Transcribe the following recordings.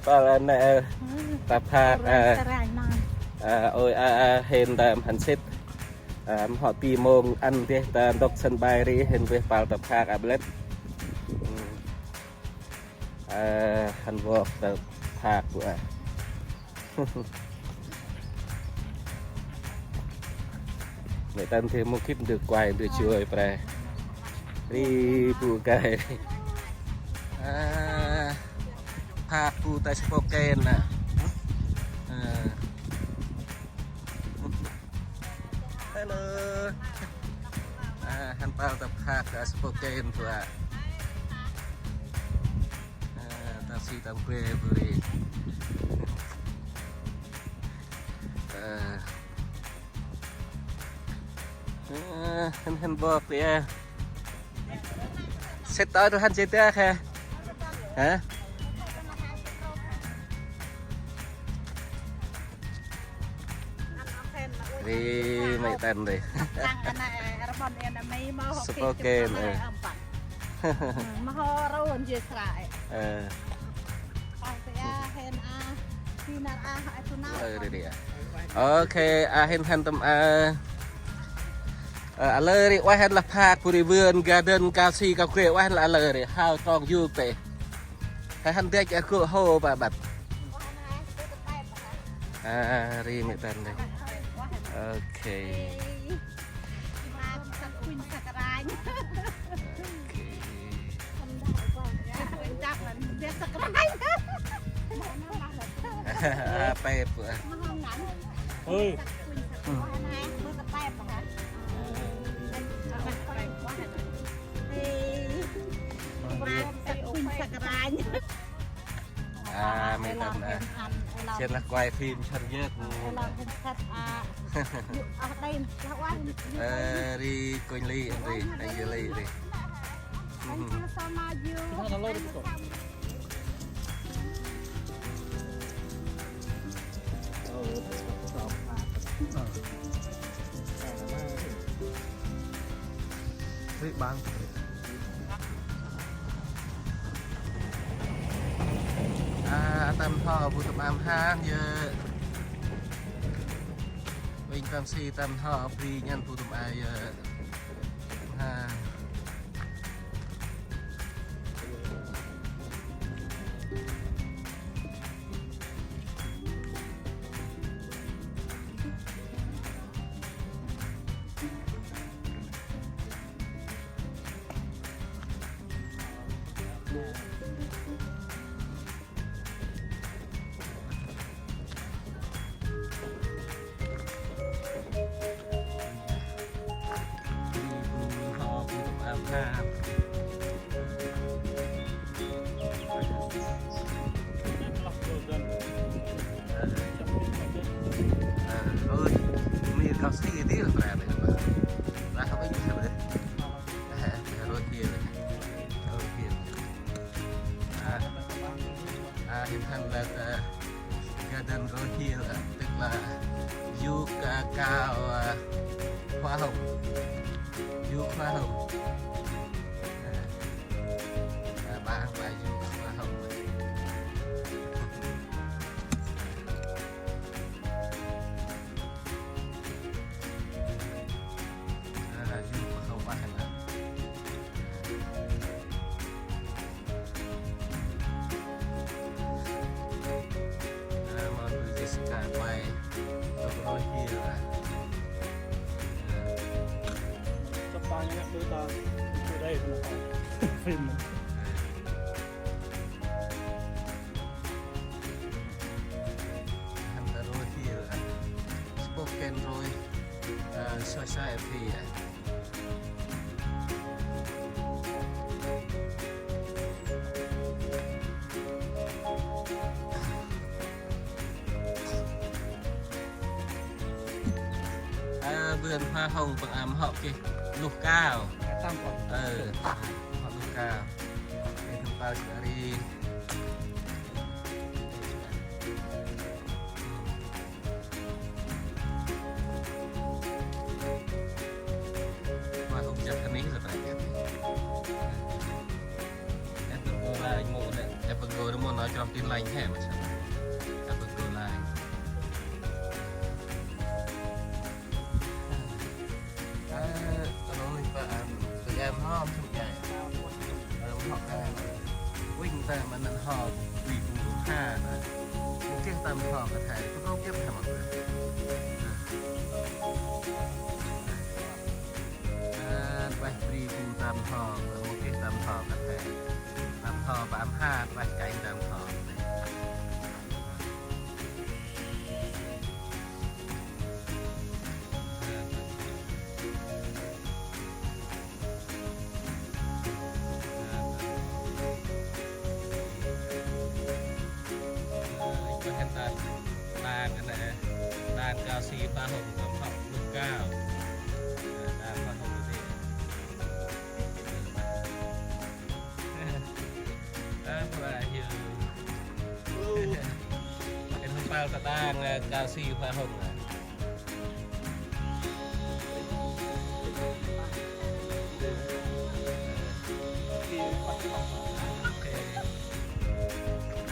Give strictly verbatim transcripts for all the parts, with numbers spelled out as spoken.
Pal nê, ơ, ta phak, ơ, ơ, ôi, ơ, ơ, hên ta hăn sĭt. Ơ, mâu hôm ti mông ăn deh ta ntŭk sân bay ri, hên veh pal ta phak a blet. Ơ, hăn vok ta phak bu a. Mẹ Tân thì mô kíp được quay, được chuối pre. Ri bu kai. Ơ, phak bu ta Spokane nê. Ơ. Hello. Ơ, hăn pal ta phak ta Spokane bu a. Ơ, ta si ta bu ri. Ơ. Ơ, hên hên bok ri a. Sĭt tơ̆ du hăn sĭt tơ̆ he. Hă? Ri mẹ Tân ri. Spokane, ơ. Ơ. Ơ, ri, ri a. Ok, a hên hăn tâm a. Ơ, a lơ ri ueh hên lah phak bu ri vườn garden kasi kau kre ueh hên lah a lơ ri hao trong yuk tê. He hăn dek a gŭ hô ba băt. A, ri mẹ Tân ri. Ok. Ok. A, pep. Ơi. A, mẹ Tân a. Sĭt lah quay phim săn yơk. Ơ, ri kônh Li, ri, anh Li, ri. Thank you so much, you. Ri bang. A, tâm hŏ bu tâm am hăn yơk. Uănh tâm si tâm hŏ bri nhăn bu tâm a yơk. Hăn. A, hên hăn lah, ơ, garden Rohil, ơ, tức là yuk, ơ, cao, ơ, hoa hồng. Yuk hoa hồng. Ơ, ơ, bang ba yuk hoa hồng. Ơ, yuk hoa hồng bang. Ơ, mong Jessica quay trong Rohil. Sắp tăng nhé, tôi ta, tôi đây, tôi ta. Phim. Hăn ta Rohil, Spokane Rohil, ơ, Society, ơ. A, vườn hoa hồng păng am hŏ kê. Luh cao. Ơ, hŏ luh cao. Ê, thăm tao sửa đi. Hoa hồng Japanese rồi phải. Em đừng có là anh mộ đấy. Em đừng có đúng không? Nói cho tin lành hẻm. Hŏ, bri bu ha nơh. Mâu geh tâm hŏ kơt he, kơt nau geh he mât. Ơ, ueh bri bu tâm hŏ, mâu geh tâm hŏ kơt he. Tâm hŏ bơh mham, ueh kănh tâm hŏ. Ơ, ih ƀuh hăn ta, tang anei, tang Cao Si Hoa Hồng, tâm hŏ lŭh Cao. Ơ, tang Hoa Hồng adih. Ơ, Hoa Hồng. Ơ, hăn pal ta tang, ơ, Cao Si Hoa Hồng.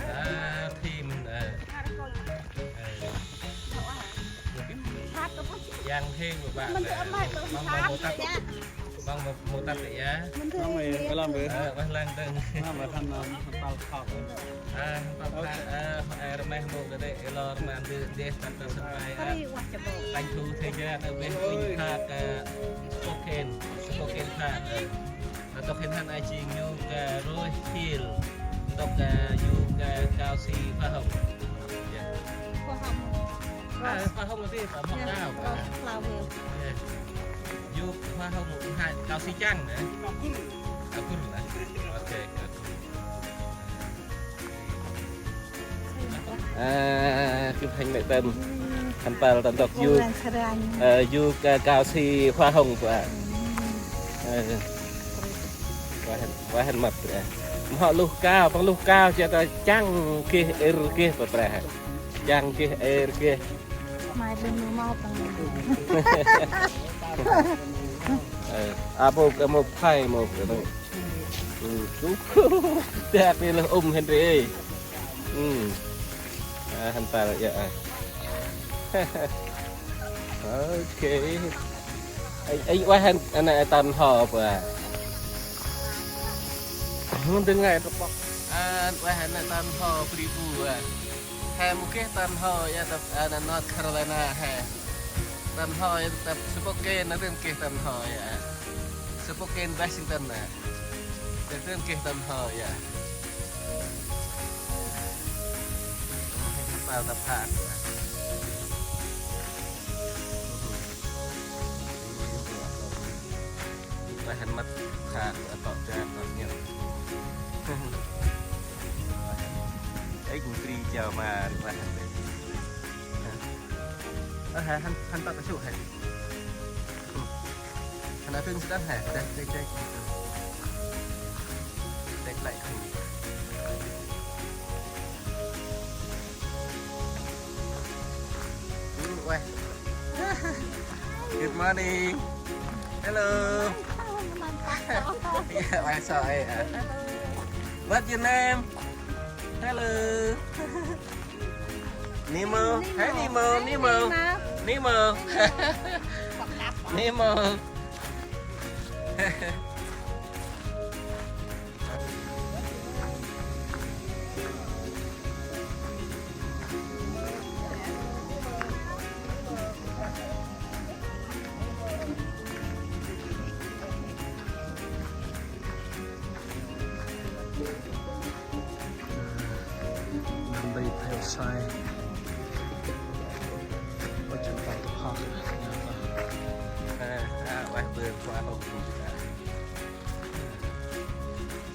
Ơ, thì mình, ơ, ơ. Yang hên của bạn, ơ, mong, mong mô tắt, mong mô, mô tắt để ya. Mong mê, mê lăng bơ. Ơ, mê lăng tưng. Mong mê hăn, hăn pal khok. A, hăn pal khok, ơ, ơ, rmeh mô kơ dê, ê lo rmeh ndơ, dê, tăn tăn sân bay, ơ. Tanh thu thê gia, ơ, bê, Queen Park, ơ, Spokane, Spokane Park, ơ. Ntŭk hên hăn ai jêng yŭk, ơ, Roy Hill, ntŭk, ơ, yŭk, ơ, Cao Si Hoa Hồng. Dạ. Hoa Hồng. A, Hoa Hồng là gì? Hoa Hồng. Dạ, cao. Rose flower. Dạ. Yŭk Hoa Hồng hai, Cao Si Trăng hả? Cao Gul. Cao Gul hả? Ok, Cao Gul. A, kơt hên nây tâm. Hăn pal ta ntŭk yŭk. Ơ, yŭk, ơ, Cao Si Hoa Hồng bơ. Ơ. Ueh hăn, ueh hăn mât bơ. Mhŏ lŭh Cao, păng lŭh Cao, jêh ta Trăng geh, êr geh bơ preh. Trăng geh, êr geh. Mai lŭm mâu păng. Ơ, a, mâu, mâu phai, mâu. Ơ, tu. Tê, tê lơh um hên ri. Ơ. A, hăn pal ya, a. Ok. Ê, ê, ueh hăn, anei tâm hŏ bơ. Mâu dâng ngai tơpŏk. A, ueh hăn tâm hŏ bri bu, a. He mâu geh tâm hŏ ya, tâp, a, North Carolina he. Tâm hŏ ya, tâp Spokane nây dâng geh tâm hŏ ya. Spokane, Washington nây. Dâng geh tâm hŏ ya. Pal ta phak. Ueh hăn mât phak, tŏ dak, tŏ nhăt. Ê, gŭ kri jao ma, ueh hăn. Ơ, hăn, hăn tât ta sŭ hăn. Hăn a tưng sơdang hăn. Dek, dek, dek. Dek lĕ. Ơ, ueh. Good morning. Hello. Yeah, I saw it. What's your name? Hello. Nemo. Hey, Nemo, Nemo. Nemo. Nemo. Nằm đây theo sai. Ôi, chẳng phải tôi học. Ơ, a, ueh bơh Hoa Hồng.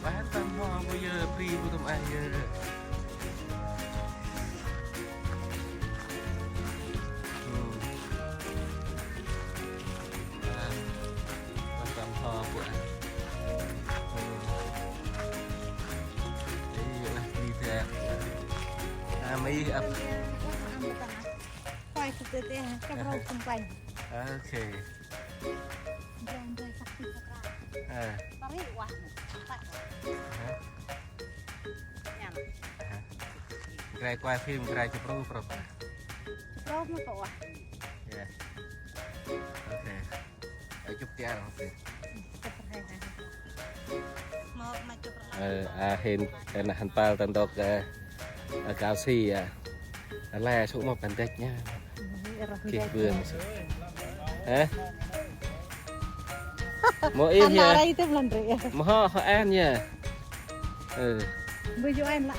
Ueh hăn tâm hŏ bu yơ, bri bu tâm a yơ. Ơ. Ơ, tâm hŏ bu a. Ơ. Ê, ueh bri bri. A, mi ăp. Quay chụp tê tê, chụp rau xung quanh. Ok. Ơ. Hả? Hả? Gray quay phim, gray chụp rau, rau. Chụp rau mới có. Dạ. Ok. Ê, chụp tiar, ok. Chụp rau. Mâu, mâu chụp rau. Ơ, a, hên, hên, hên pâl ta ntŭk, ơ, ơ, Kao Si, a. Lĕ sŭk mâp kăn dăch nha. Kih bươn sŭk. Hă? Mâu ih ya. Mâu hŏ, hŏ ăn ya. Ơ. Bơ ju ăn lah.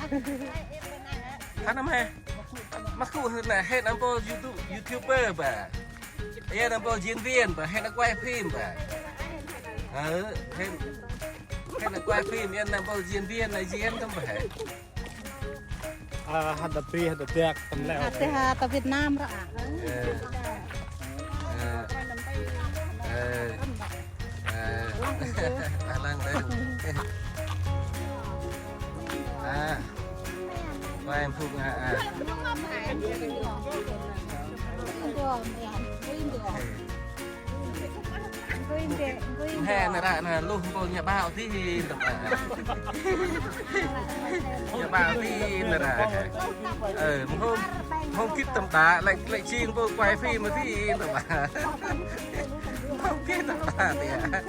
Hăn năm he. Mă gŭ nê, hên năm mpôl YouTube, YouTuber bah. Ê, năm mpôl diễn viên bah, hên năm quay phim bah. Ơ, hên, hên năm quay phim, ê, năm mpôl diễn viên, là diễn tâm bah. Ơ, hăn ta bri, hăn ta dak, tâm leo. Hăn ta, hăn ta Việt Nam ră. Ơ. Ơ. Ơ. Ơ. Lăng đê. A. Quay em phung a, a. He, nê ră nê, luh mpôl nhà báo tí hi, ntŭk a. Nhà báo tí nê ră. Ơ, mâu hôm, hôm gĭt tâm đă, lĕ, lĕ jêng mpôl quay phim tí, ntŭk a. Mâu hôm gĭt tâm đă, tí a.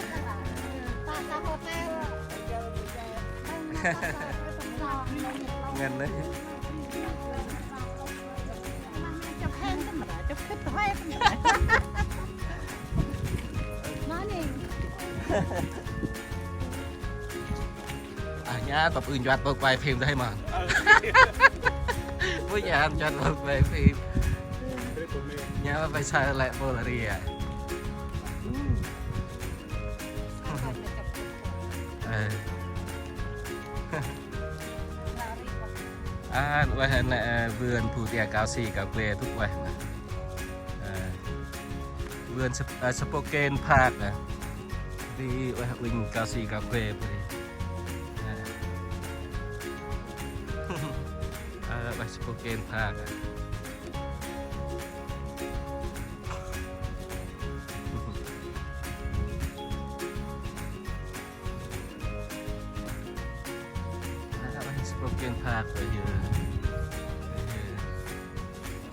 Ngăn đấy. A, nha, ta ƀư nchuăt ƀơ̆ quay phim dih mơ̆n. Ƀư nha nchuăt ƀơ̆ quay phim. Nha, ƀai sa lĕ ƀơ̆ ri a. Ơ. Ăn ueh nê, ơ, vườn phủ tia Kao Si Kao Kuê tŭk ueh nê. Ơ. Vườn Sp-, ơ, Spokane Park nê. Ri ueh unh Kao Si Kao Kuê bri. Ơ. Ơ, ueh Spokane Park nê. Spokane Park ueh.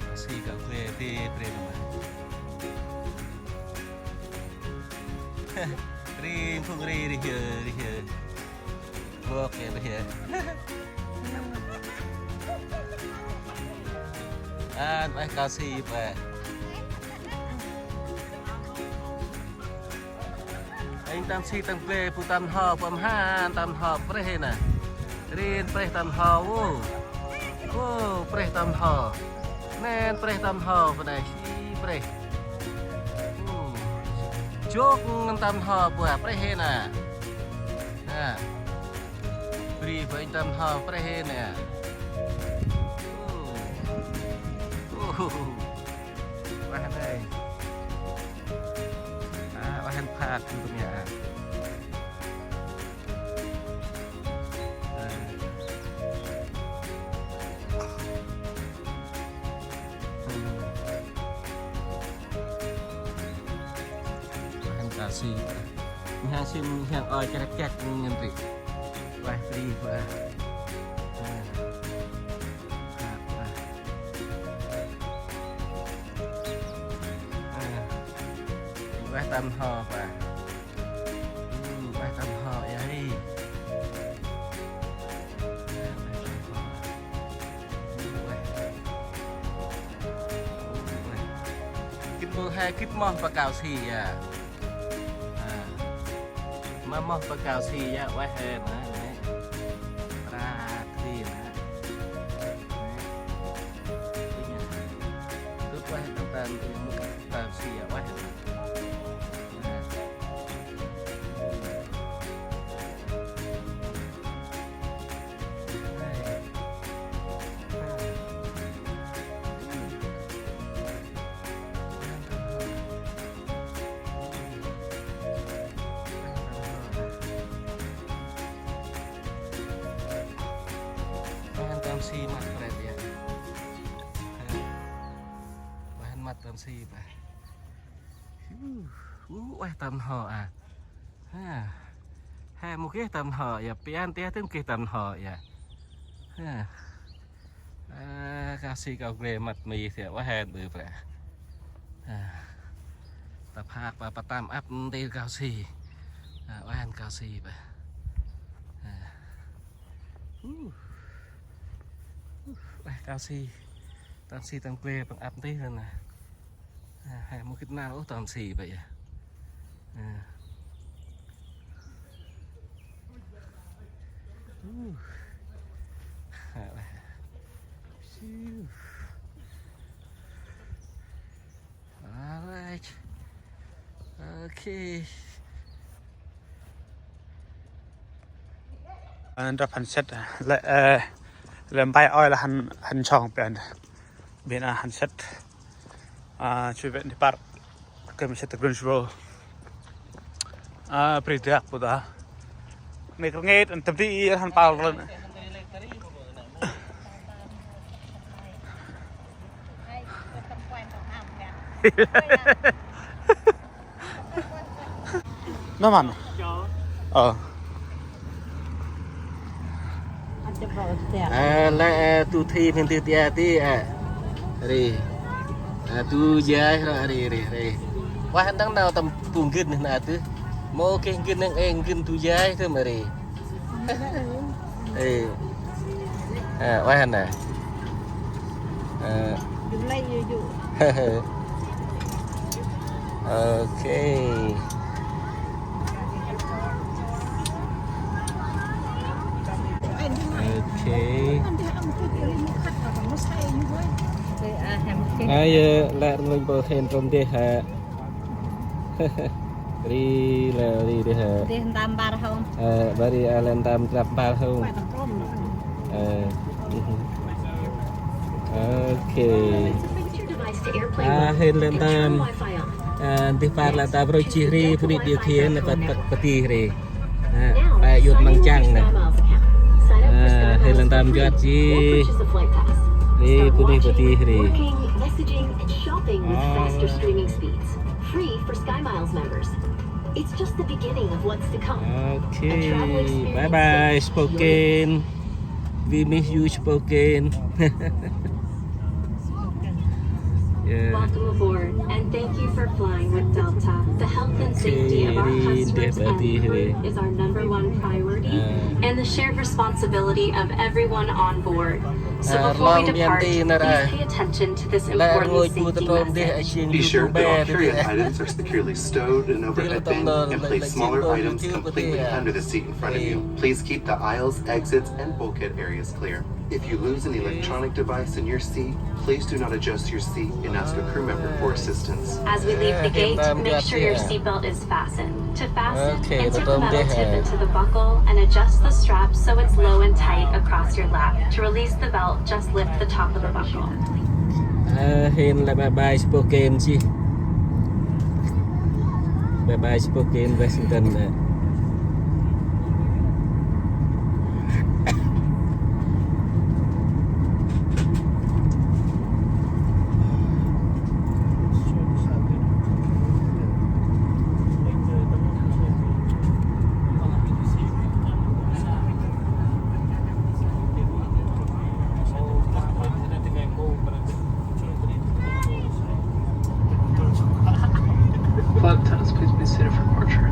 Kao Si Kao Kuê ti pre nama. Ri phung ri, ri hiơ, ri hiơ. Bok ya, ri hiơ. Ăn ueh Kao Si ueh. Êng tâm si tâm gle bu tâm n'ho, bu mhan tâm n'ho prêh nê. Rin prêh tâm n'ho, ô. Ô, prêh tâm n'ho. Nen prêh tâm n'ho, bu nê si prêh. Ô. Jôk ngăn tâm n'ho, bu prêh nê. Nê. Bri bu êng tâm n'ho prêh nê. Ô. Ô. Ueh nê. A, ueh hăn phak tu tâm ya. A. Ueh hăn Kao Si. Nhiang sim, nhiang oi krek krek ngăn ri. Ueh bri ueh. A. Phak ueh. A. Ueh tâm n'ho bah. Ư, ueh tâm n'ho ya hi. Ueh tâm n'ho. Ư, ueh. Ư, ueh. Gĭt mâu he gĭt moh bah Kao Si ya. A. Ma moh bah Kao Si ya, ueh he ma, nê. Pra kri ma. Nê. Tui nha. Tui ueh tâm tâm, tui moh Kao Si ya, ueh he ma. Nê. Ueh hăn Kao Si măt prêt ya. Ueh hăn măt Kao Si bah. Ư, ueh tâm n'ho a. Ha. He mâu geh tâm n'ho ya, pian tia tĭm geh tâm n'ho ya. Ha. A, Kao Si Kao Kuê măt mi thiê, ueh hăn bơ pra. Ha. Ta phak pa, pa tâm ăp ntil Kao Si. A, ueh hăn Kao Si pa. Ha. Uh. Uh. Ê, tơm si. Tơm si tơm gle păng ăp nti lĕ nơh. À, he mâu gĭt năl ôh tơm si bơh yơh. À. Uh. Phew. Alright. Okay. Ăn drăp hăn sĭt. Lĕ, ơ, lĕ mbai ôi lah hăn, hăn sŏng păng. Bên a hăn sĭt. À, chui bên đi păr. Kơm sĭt tơ Greensboro. À, bri dak bu ta. Nê kơ rngêt, ăn tâm di hăn pal lĕ. Nơh mân. Ơ. À, lĕ, à, tu thi mhen ti tia ti, à. Ri. À, tu jai ro, ri, ri, ri. Wah, ndăng nau tâm pung gĭt nơh na tu. Mâu geh gĭt nơh, ê, gĭt tu jai tơm ri. Ê. À, wah nơh. À. Okay. Okay. Ai, ơ, lĕ rngôch bơh hên trôm deh hă. Ri lĕ ri deh hă. Deh ntơm bar hôm. Ơ, bari a lĕ ntơm drăp bar hôm. Ơ. Okay. À, hên lĕ ntơm. À, deh păr lĕ ntơm roi jêh ri, bunuyh điều khiển lĕ păt, păt, păt dih ri. À, pă yut măng chăng nơh. À, hên lĕ ntơm juăt jêh. Ri, bunuyh păt dih ri. À. Free for SkyMiles members. It's just the beginning of what's to come. Okay. Bye bye, Spokane. We miss you, Spokane. Yeah. Welcome aboard, and thank you for flying with Delta. The health and safety of our customers and crew is our number one priority, and the shared responsibility of everyone on board. So before we depart, please pay attention to this important safety message. Be sure that all carry-on items are securely stowed in an overhead bin and place smaller items completely under the seat in front of you. Please keep the aisles, exits, and bulkhead areas clear. If you lose an electronic device in your seat, please do not adjust your seat and ask a crew member for assistance. As we leave the gate, make sure your seatbelt is fastened. To fasten, insert the metal tip into the buckle and adjust the strap so it's low and tight across your lap. To release the belt, just lift the top of the buckle. Ơ, hên lĕ bye bye Spokane jêh. Bye bye Spokane, Washington. Flight attendants, please be seated for departure.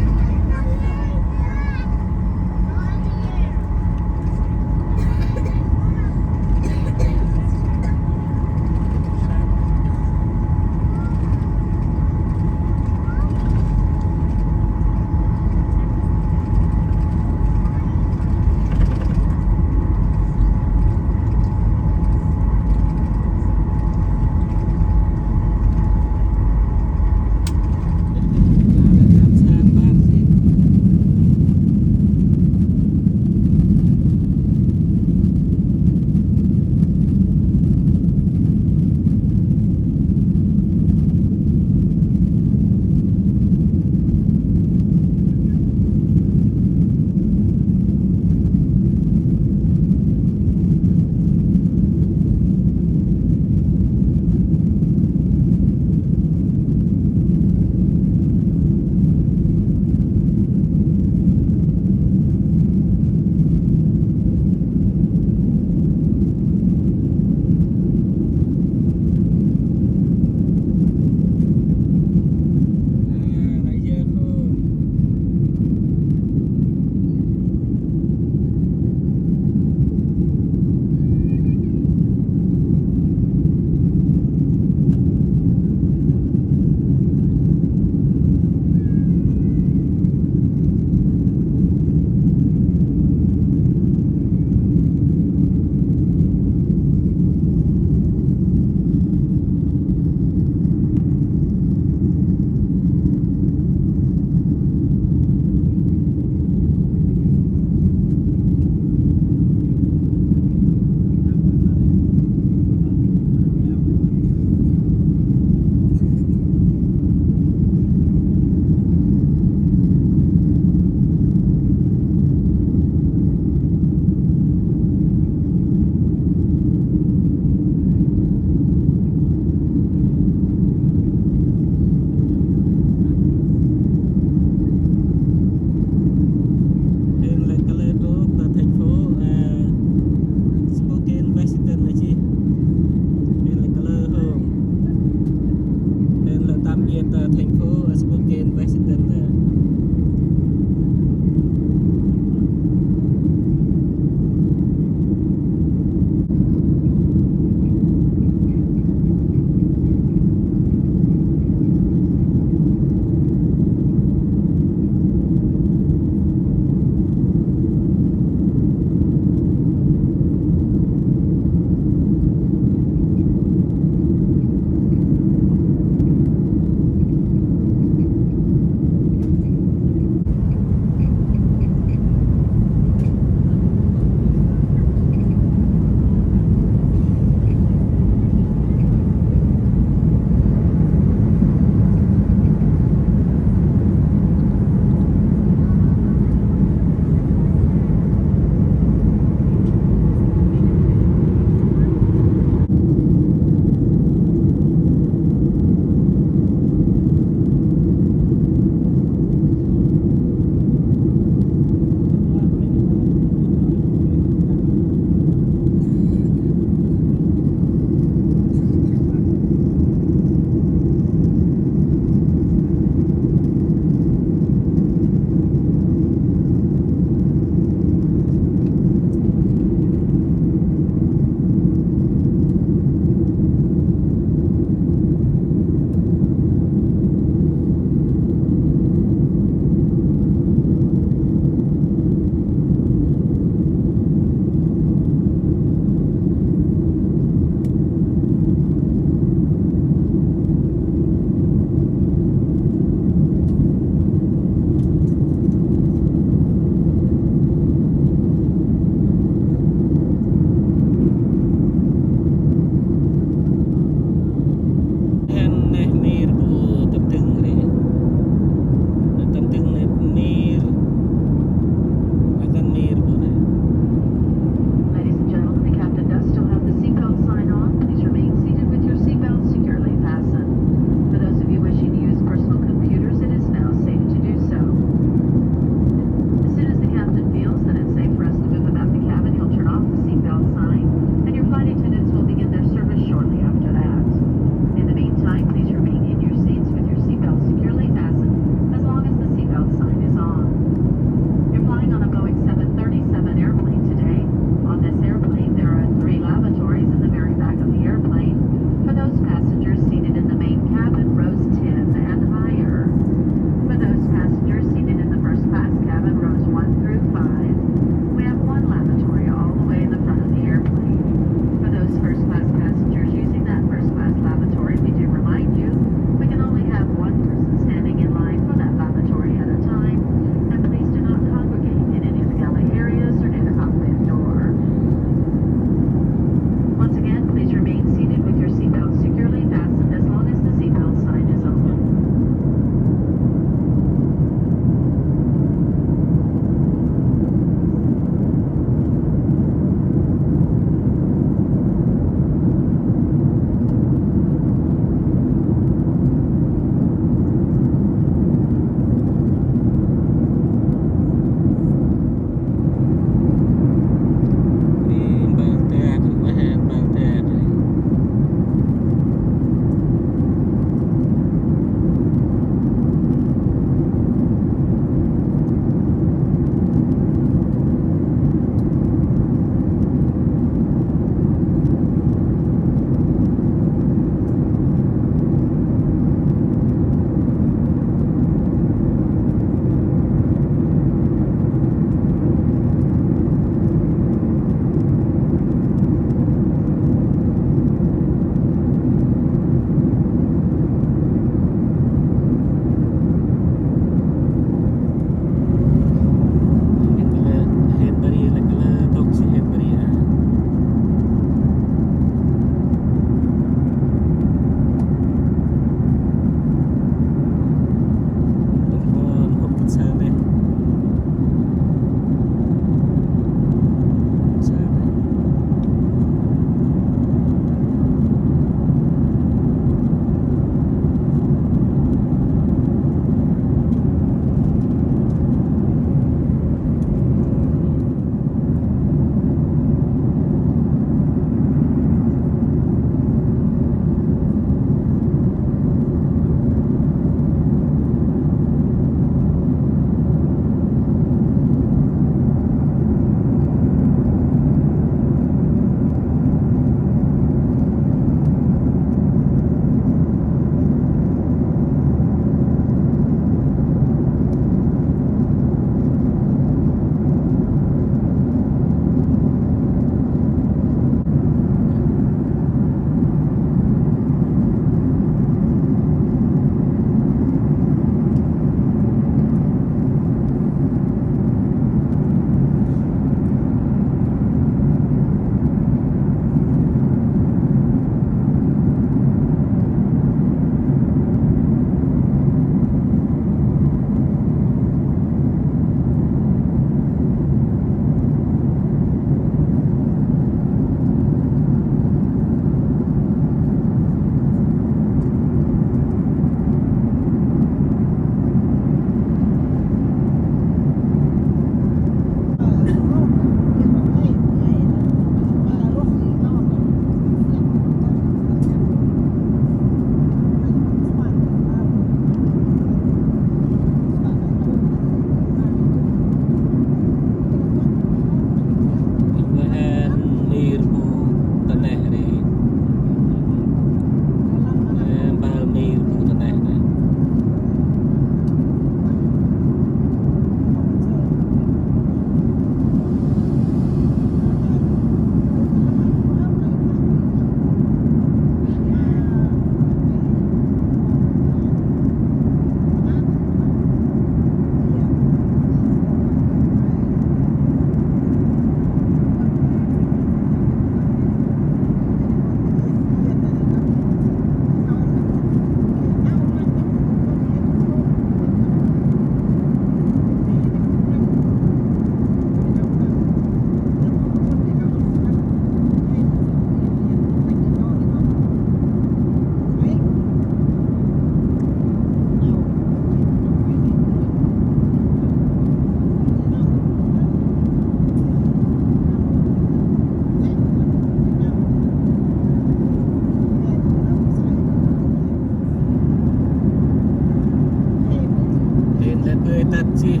Ê, tât jêh.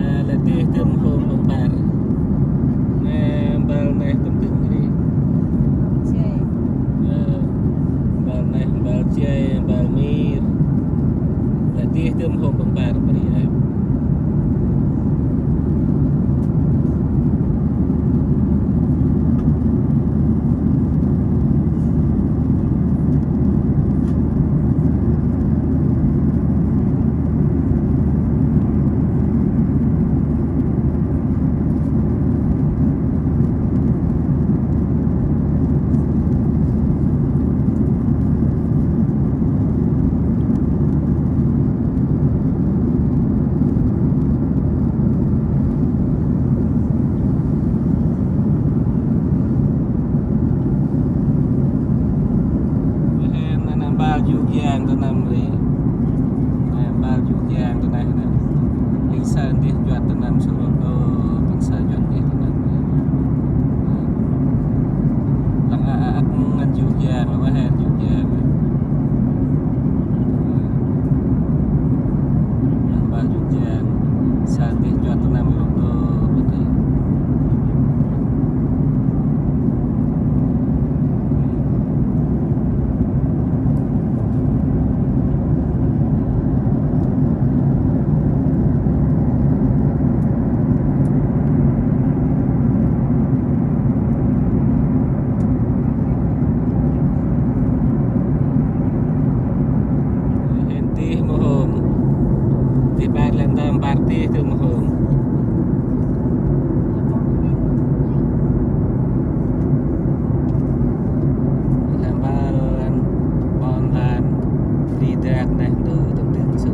A, lĕ dih dơm hôm păng bar. Nê, mbal neh tâm dưng ri. Ê, mbal neh, mbal jay, mbal mir. Lĕ dih dơm hôm păng bar, bri ê. Mbal Yôk Yang ta nâm ri. Mbal Yôk Yang ta nâm ri. Êng sa ndih nchuăt ta nâm sơ rô đô, păng sa nchuăt ndih ta nâm ri. Lăng a, a, ăt ngăn Yôk Yang, lăng a hên Yôk Yang. Mbal Yôk Yang, sa ndih nchuăt ta nâm rô đô, bơh ri. Hên dih mâu hôm. Dih bar lĕ ntơm bar dih dơm mâu hôm. Lĕ bar lăn ƀon lan di dak neh ntu tâm dih sŭ.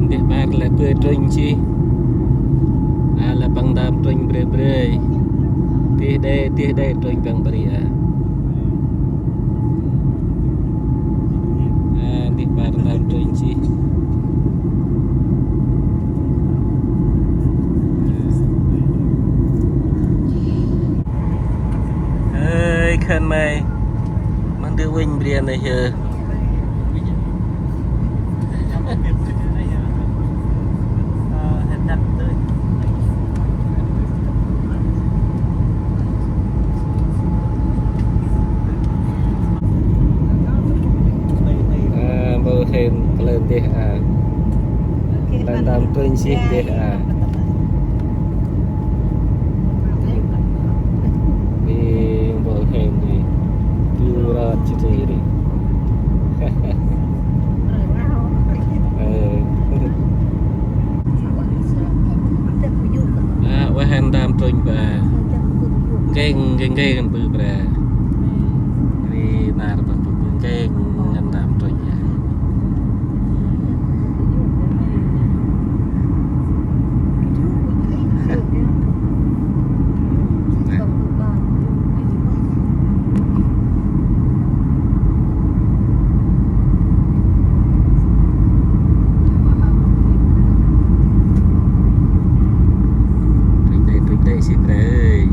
Ndeh bar lĕ bơi trŭnh jêh. A, lĕ păng ntơm trŭnh bre bre. Dih đê, dih đê trŭnh păng bri a. A, ndeh bar ntơm trŭnh jêh. Hơi khân may. Măng dư uinh brian nê hơ. A, bơ hên kơ lơ deh a. Lăn tâm trŭnh sih deh a. Ni bơ hên ni. Tu rot chitui ri. Ơ. A, wah hên tâm trŭnh ba. Geng, geng, geng bơ bra. Ri nar ba bơ geng ngăn tâm trŭnh a. Trŭnh đê, trŭnh đê sih bre ơi.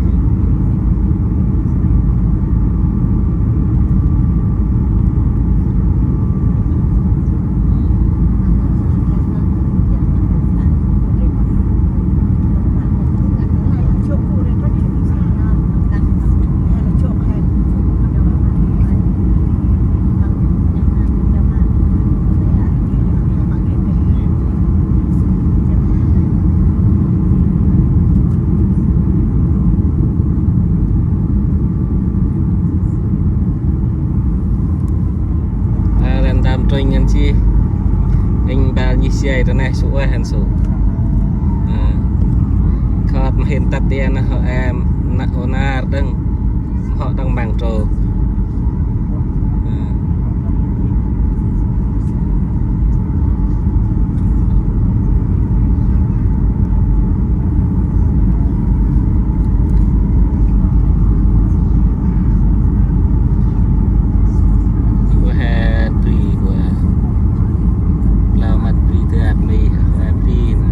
A, lăn tâm trŭnh ngăn jêh. Êng bal nhih siai ta neh sŭ ueh hăn sŭ. A. Khot ma hên tât tia nơh hŏ em, nă hŏ nar đŏng. Hŏ tăng măng trôk. Ƀu hên bri ƀu. Lao măt bri tơt mi hên bri nă.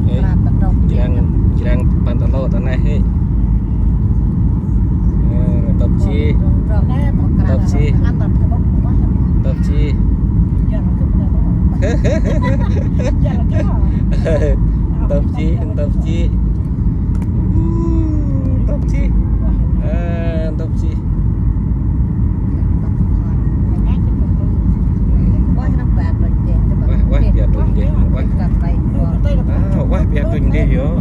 Ê, jrăng, jrăng pantalo ta neh hê. Ê, ntŭp ji. Ntŭp ji. Ntŭp ji. Ntŭp ji, ntŭp ji. Ơ, ntŭp ji. Ơ, ntŭp ji. Uah, uah, biăt rŭng dih, uah. A, uah, biăt rŭng dih yơh.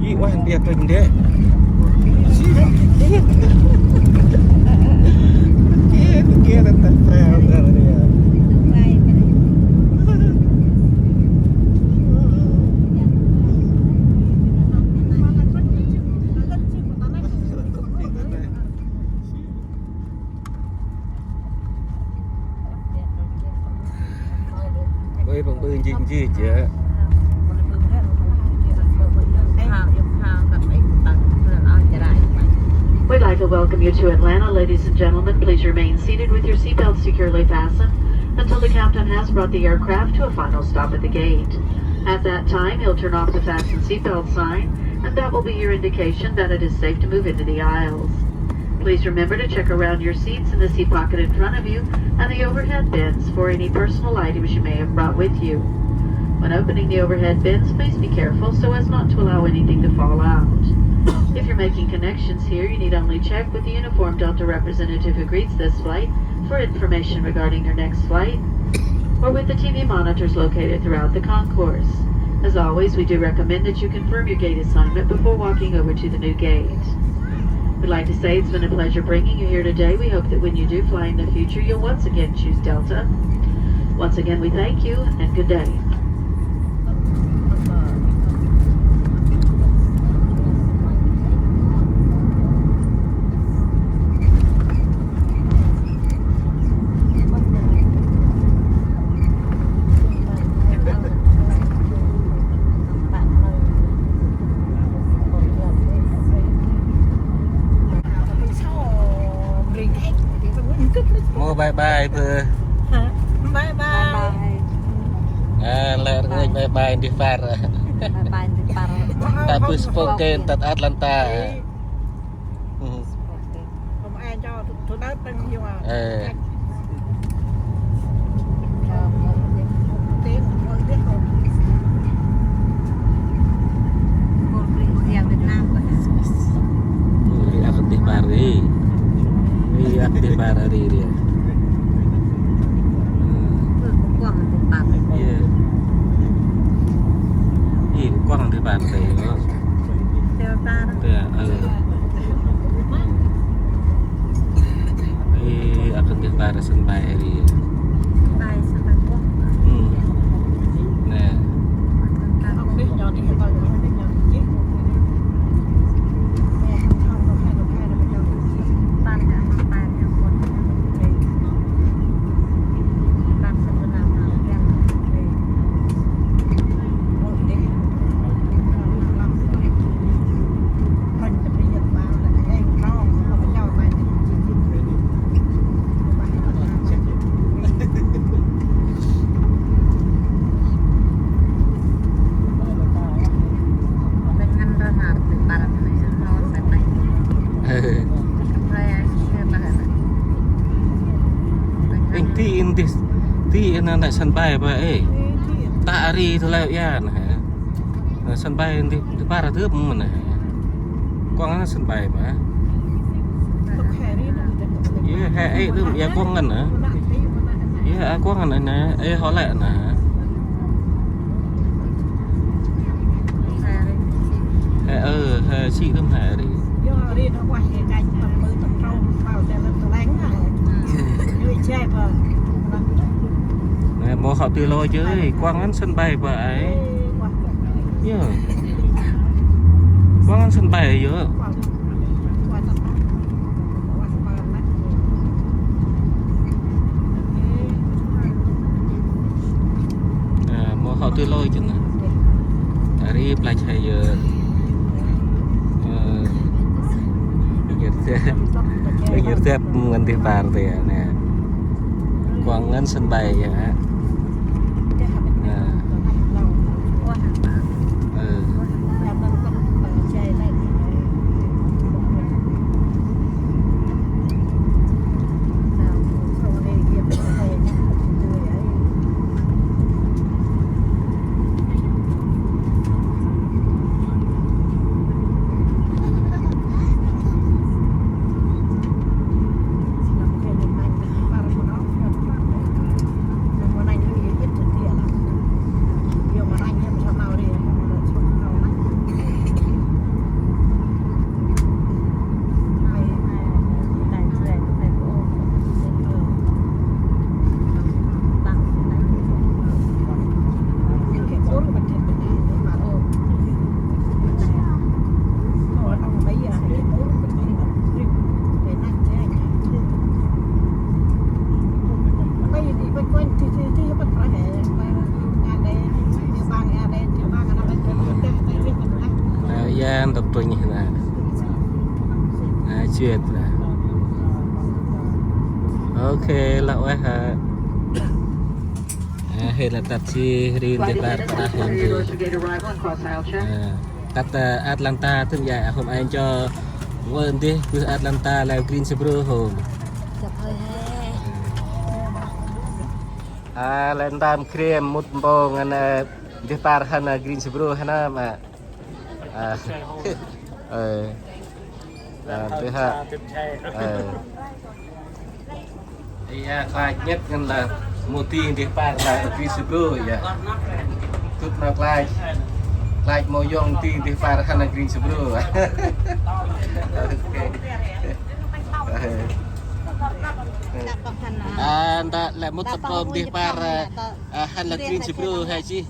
Ih, uah, biăt rŭng dih. Kê, kê, kê, kê, kê. Ôi, păng ƀư njêng njêng jêh. We'd like to welcome you to Atlanta. Ladies and gentlemen, please remain seated with your seatbelt securely fastened until the captain has brought the aircraft to a final stop at the gate. At that time, he'll turn off the fasten seatbelt sign, and that will be your indication that it is safe to move into the aisles. Please remember to check around your seats in the seat pocket in front of you and the overhead bins for any personal items you may have brought with you. When opening the overhead bins, please be careful so as not to allow anything to fall out. If you're making connections here, you need only check with the uniformed Delta representative who greets this flight for information regarding your next flight, or with the T V monitors located throughout the concourse. As always, we do recommend that you confirm your gate assignment before walking over to the new gate. We'd like to say it's been a pleasure bringing you here today. We hope that when you do fly in the future, you'll once again choose Delta. Once again, we thank you and good day. Mô bye bye bơ. Bye bye. A, lĕ rngôch bye bye ndih păr. Bye bye ndih păr. Ta bơ Spokane, tât Atlanta. Ê. Ui, ri akon tih pari. Ri ri. Ơ, kuang di păng. Iya. Ih, kuang di păng tê. Tê, ơ. Ê, a khân păng ri sân bay ri. Bay sân bay kuang. Ơ. Nê. Êng ti in ti, ti in nê sân bay ba ê. Ta ri tu leo ya nê. Sân bay in ti, ti par tưp mơm nê. Kuang nê sân bay ba. Yê, he ê tưm, yê kuang ngăn nê. Yê, a kuang ngăn nê, ê hŏ lĕ nê. He, ơ, he, si tưm he ri. Nê, mâu hŏ tui lôi jêh, kuang ngăn sân bay ba ai. Yơ. Kuang ngăn sân bay yơ. Ơ, mâu hŏ tui lôi jêh nê. Ri plach he yơ. Ơ, ngir tep, ngir tep ngăn di par tê nê. Kuang ngăn sân bay yơ. Ơ. Ơ. Ơ, ya, ntŭk trŭnh nê. Ơ, chuyt nê. Ok, lah ueh hă. Ơ, he lah tât si ri ndeh bar pah hên ri. Ơ, tât, ơ, Atlanta tŭm ya, hôm ay ncho. Wơ ndeh bơh Atlanta leo Greensboro hôm. Jăp hơi he. A, lĕ ntơm krem mŭt mpông ngăn, ơ, ndeh bar hăn, ơ, Greensboro hăn ma. A, ơ. A, ndeh hă. Ơ. Iya, klach ngăt ngăn lah mŭt ti ndeh bar lah Greensboro ya. Tŭt nau klach. Klach mâu yong ti ndeh bar hăn Greensboro. Ok. A, ntơ lĕ mŭt tât mpông ndeh bar, ơ, hăn lah Greensboro he jêh.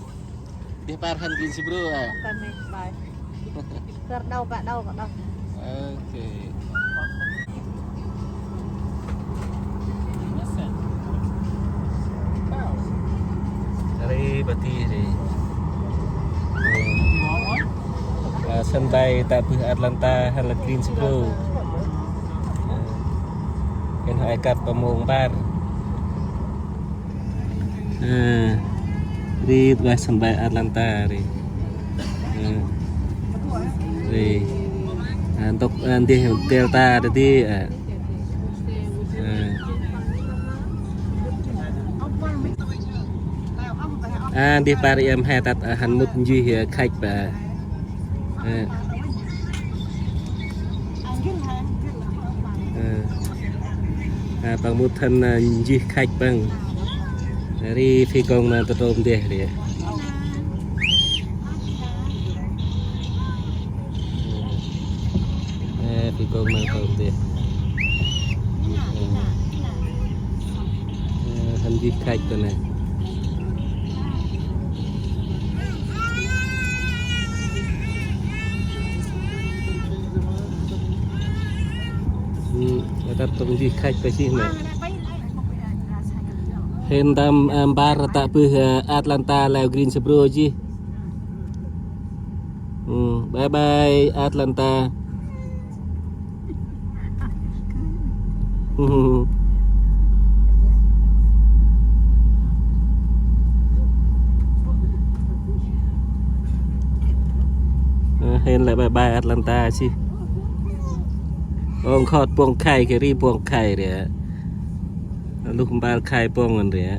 Ndeh bar hăn Greensboro, ơ. Kơr đŏng, bă đŏng, bă đŏng. Ok. Ri bati ri. Ơ, sân bay tă bơh Atlanta hăn lah Greensboro. Ơ, hên hŏ ay kăp pa mông bar. Ơ, ri tơ sân bay Atlanta ri. Ơ, ri. A, ntŭk, a, ndeh Delta dadê, a. Ơ. A, ndeh bar iăt he tât, a, hăn mŭt njuih, a, khăch ba. Ơ. Ơ. Păng mŭt hăn, a, nchih khăch păng. Ri phi kông ma ta trôm deh ri. Ê, phi kông ma trôm deh. Ê, hăn nchih khăch ta nê. Ơ, tât tông nchih khăch pa jêh nê. Hên tâm, ơ, bar tă bơh, ơ, Atlanta leo Greensboro jêh. Ơ, bye bye Atlanta. Ơ, hên lĕ bye bye Atlanta jêh. Ơ, nkhot pông khay, kơ ri pông khay ri a. Lŭk mpal khay pông ngăn ri a.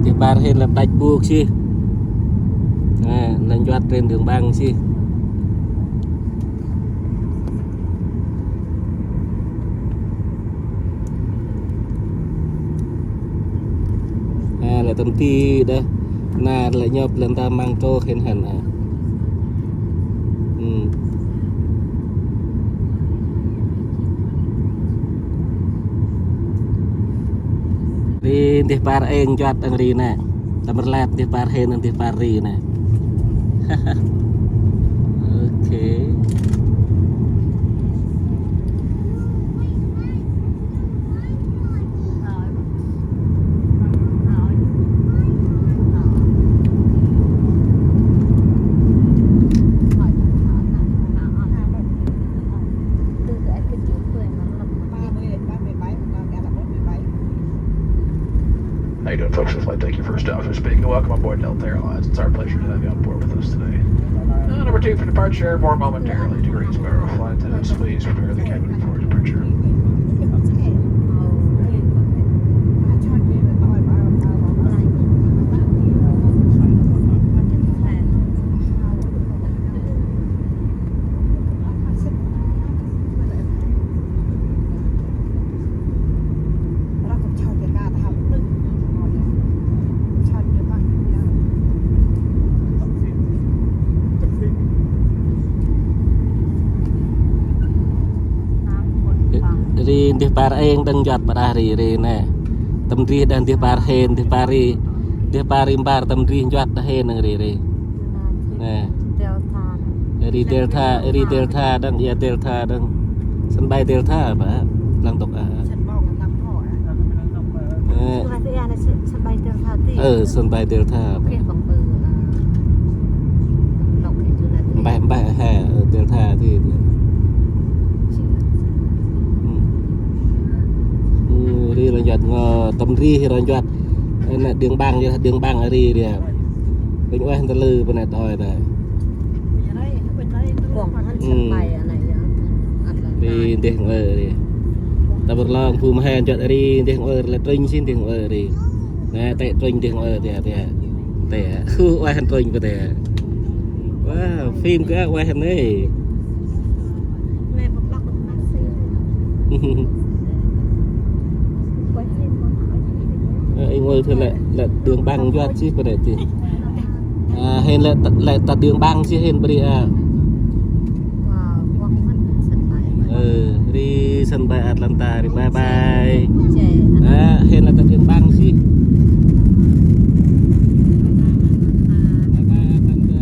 Ndeh bar hên lĕ plăch bôk jêh. Nê, lĕ nchuăt trên đường băng jêh. A, lĕ tâm ti đah. Nar lĕ nhŏp lĕ nta măng trôk hên hăn a. Ơ. Ri ndeh bar êng nchuăt đăng ri nê. Tâm rlep ndeh bar hên đăng ndeh bar ri nê. Ôkê. How you doing, folks? This is flight deck, your first officer speaking. Welcome aboard Delta Airlines. It's our pleasure to have you on board with us today. Uh, number two for departure, more momentarily to Greensboro. Flight attendants, please prepare the cabin for departure. Ri ndeh bar êng đăng nchuăt pa đah ri, ri nê. Tâm ndrih đah ndeh bar hên, ndeh bar ri, ndeh bar ri mbar tâm ndrih nchuăt đah hên đăng ri, ri. Nê. Delta. Ri Delta, ri Delta đăng, ya Delta đăng. Sân bay Delta pa, lăng tôk a. Ơ. Sân bay Delta ti. Ơ, sân bay Delta. Ôkê, bằng từ, ơ, Mbah, mbah, he, Delta ti. Ơ, ri ranh yat ngo, tâm ri ranh yat. Ơ, nê Điện Bàn, Điện Bàn ri ri. Pinh ueh ntơ lư pa nê tơi ta. Kuang hăn sân bay anai ya. Ri ndeh ngơ ri. Ta bơr long phum hen jot ri ndeh ngơ lĕ trinh si ndeh ngơ ri. Nê, tê trinh ndeh ngơ tê, tê. Tê. Khu ueh hăn trinh pa tê. Wow, phim kơ ueh hăn nê. Ơ, ing ơi thôi lĕ, lĕ Điện Bàn jot si pa nê tê. A, hên lĕ ta, lĕ ta Điện Bàn si hên bri a. Ơ, ri sân bay Atlanta ri, bye bye. A, hên lĕ ta Điện Bàn si. Bye bye Atlanta.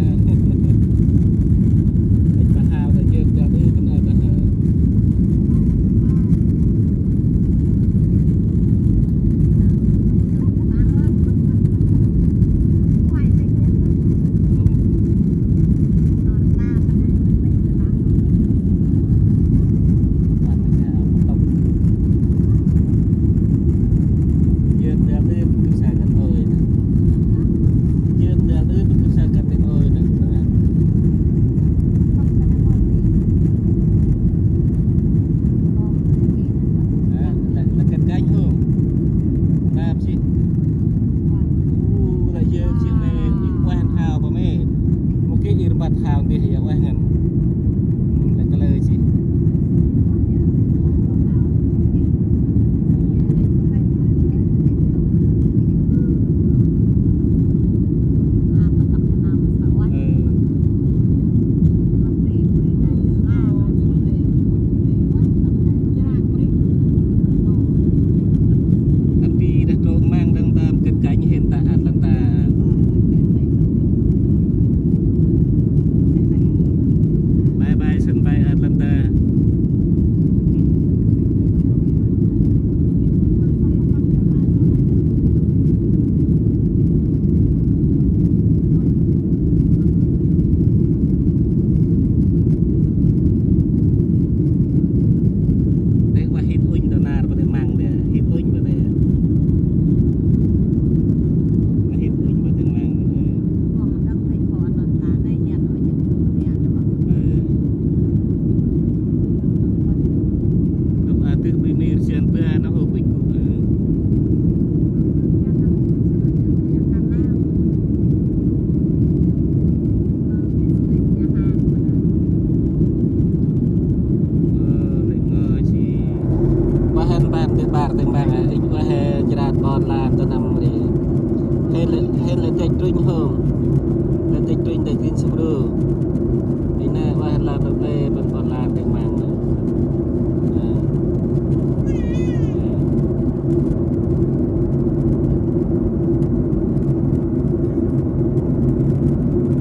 Năm ri. Hên lĕ, hên lĕ dăch trŭnh hôm. Lĕ dăch trŭnh ta Green Sabro. Ê nê, ueh lah ta play, bân pô lah ta măng. Ê.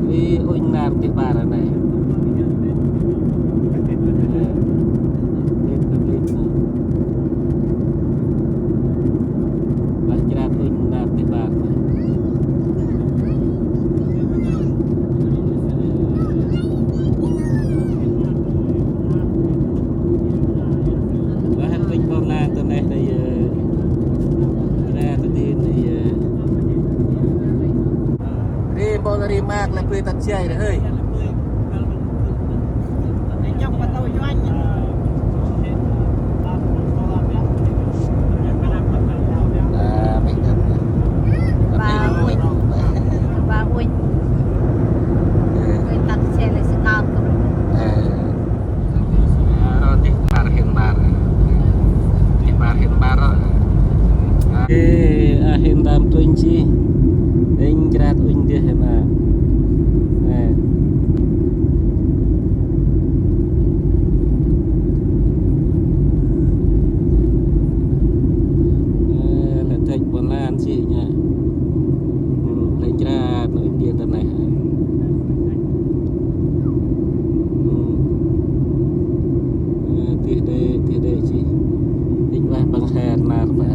Ri unh nar tih bar anei. Ê. Ê, ta play. Bah jrat unh nar tih bar. Bah hên unh bom lang ta neh ta yơ. Jrat ta din ta yơ. Ri bom ri mak lĕ pui tăt jay ri hơi. Ba, ba unh. Ba unh. Ơ. Ri tăt sel si nau tu. Ơ. Ơ, ro tih bar hên bar. Tih bar hên bar ro. Ê, a hên ram trŭnh si. Êng jrat unh dih hên a. Ê. Ê, lĕ dăch ƀon lan si nha. Ê, lĕ jrat unh dih ta neh. Ê. Ơ, tih đê, tih đê si. Êng ueh păng her nar pa.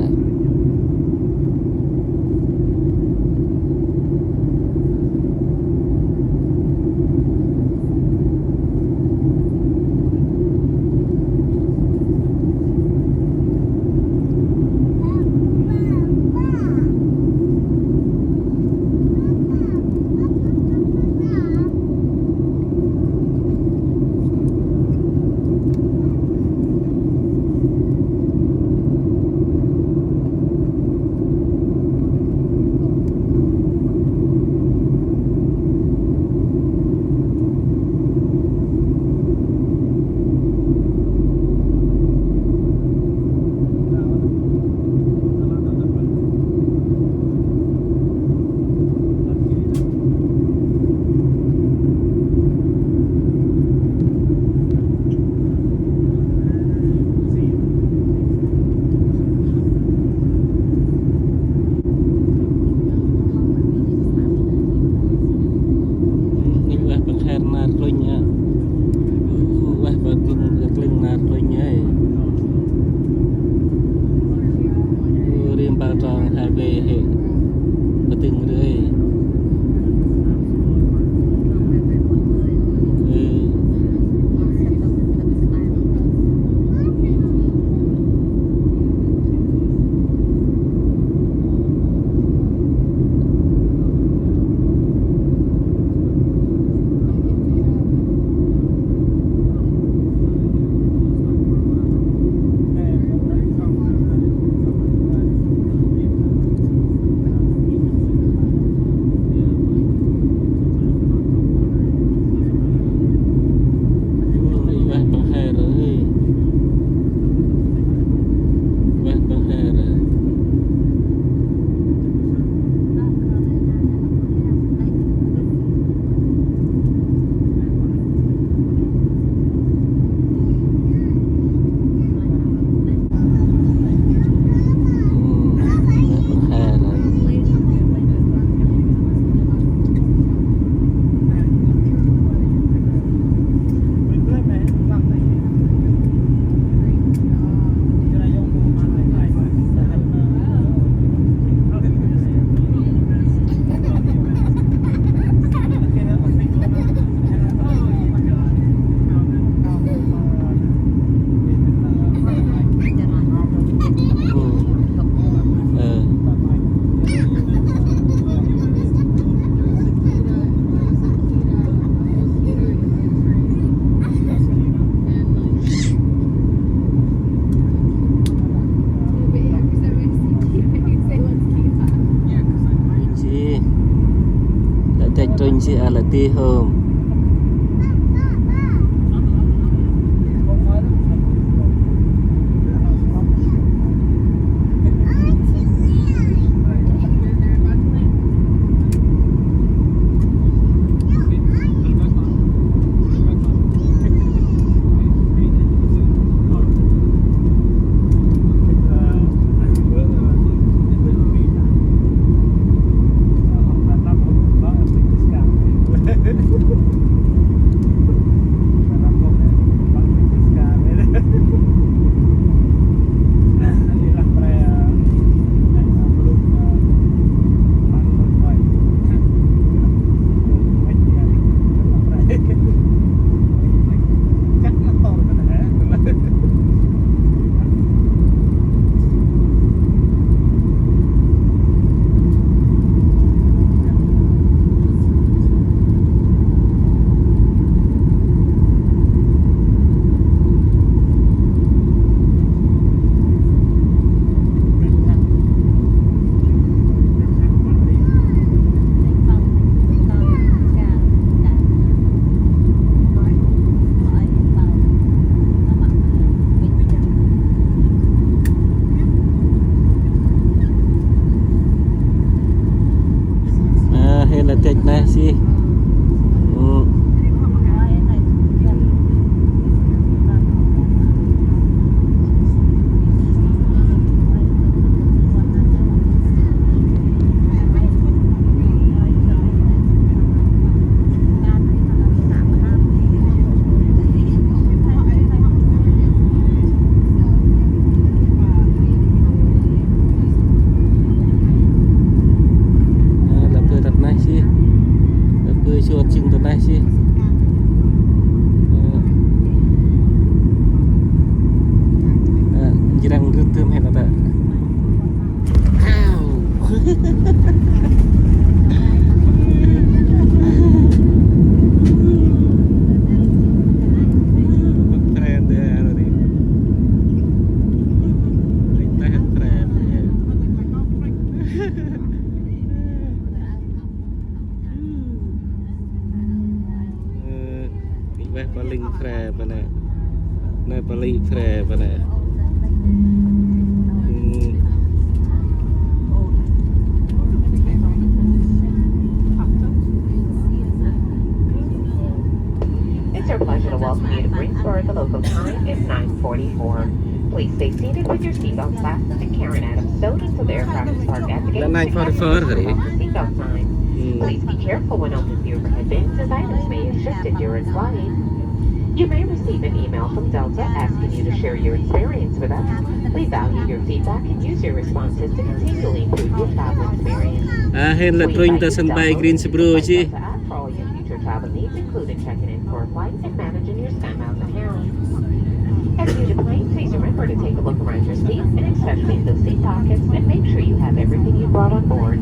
Êng ueh păng her nar klŭnh a. Ơ, ueh păng klŭnh, klŭnh nar klŭnh ai. Ơ, rim păng trong highway hê. Păng tĭng ri. Ơ. Jêh, lĕ dăch trŭnh si a lĕ ti hôm. Neh si. Hmm. Ơ, lăp bơi tât neh si. Lăp bơi suôt jêng tât neh si. Ơ. Ơ, njrăng rơt tơm hên ata. Au. Kren deh, ano ni. Kren deh, kren deh. Ơ, nih, weh, paling fre pa nê. Nê, paling fre pa nê. Hmm. It's our pleasure to welcome you to Greensboro. The local time is nine forty-four. Please stay seated with your seatbelt fastened and carry an item stowed until the aircraft is parked at the gate. Là nine forty-four hả? Seatbelt sign. Hmm. Please be careful when opening the overhead bins, as items may have shifted during flight. You may receive an email from Delta asking you to share your experience with us. We value your feedback and use your responses to continually improve your travel experience. À, hên lĕ trŭnh ta sân bay Greensboro jêh. Delta app for all your future travel needs, including checking in for a flight and managing your SkyMiles account. As you deploy, please remember to take a look around your seats and especially in those seat pockets and make sure you have everything you brought on board.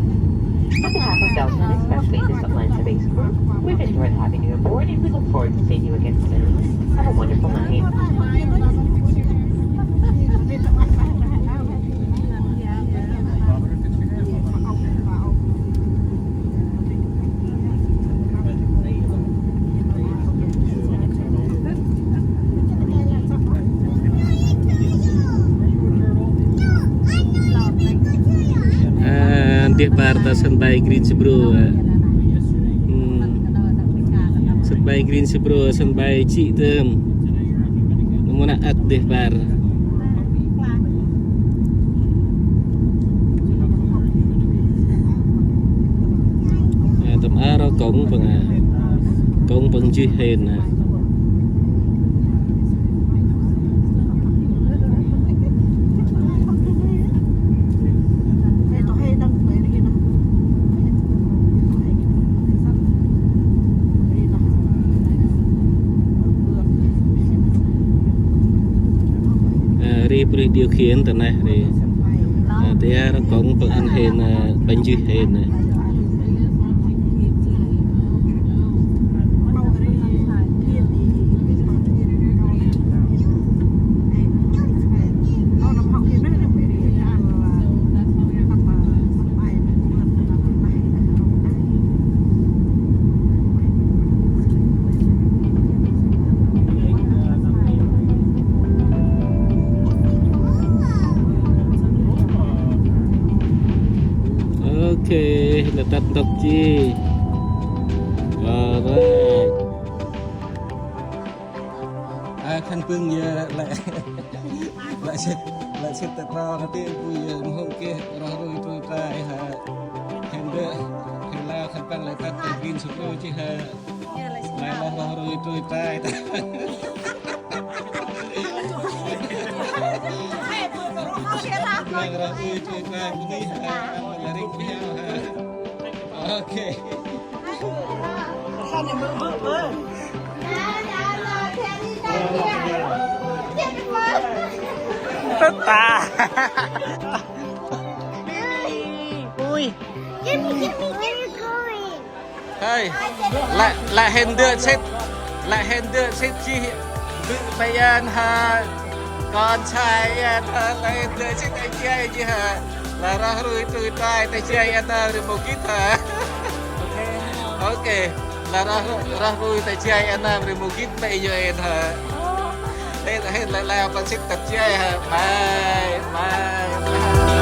On behalf of Delta and especially this Atlanta-based group, we've enjoyed having you aboard and we look forward to seeing you again soon. Have a wonderful night. À, ndeh bar ta sân bay Greensboro, à. Hmm. Sân bay Greensboro, sân bay jê̆ tơm. Nâm mô nă âk ndeh bar. À, tâm a ro kông păng, à. Kông păng jêh hên, à. Ơ, ri bri điều khiển ta neh ri. Ơ, ta aơ rŏng kông păng ăn hên, ơ, păng jêh hên nê. Ok, lĕ tât ntŭk ji. Alright. À, khân păng yơh lĕ. Lĕ sĭt, lĕ sĭt ta tro nơh ti bu yơh mâu hôm geh roh rui trui trai hă. Hên dơ̆, hên lah khân păng lĕ tât ta Greensboro jêh hă. Lah roh rui trui trai ta. Lah roh rui trui trai bu ni hă. Lah ring biao hă. Ok. Tât ta. Ui. Hơi. Lĕ, lĕ hên dơ̆ sĭt. Lĕ hên dơ̆ sĭt jêh. Bơ̆ pê ăn hă. Kon sai ăn hă. Lĕ hên dơ̆ sĭt ai jai jêh hă. Lĕ roh rui trui trai ta jai ăn nơm ri mâu gĭt hă. Ok. Lĕ roh, roh rui ta jai ăn nơm ri mâu gĭt mê yơh ăn hă. Hên, hên lĕ lĕ păng sĭt ta jai hă. Mai, mai.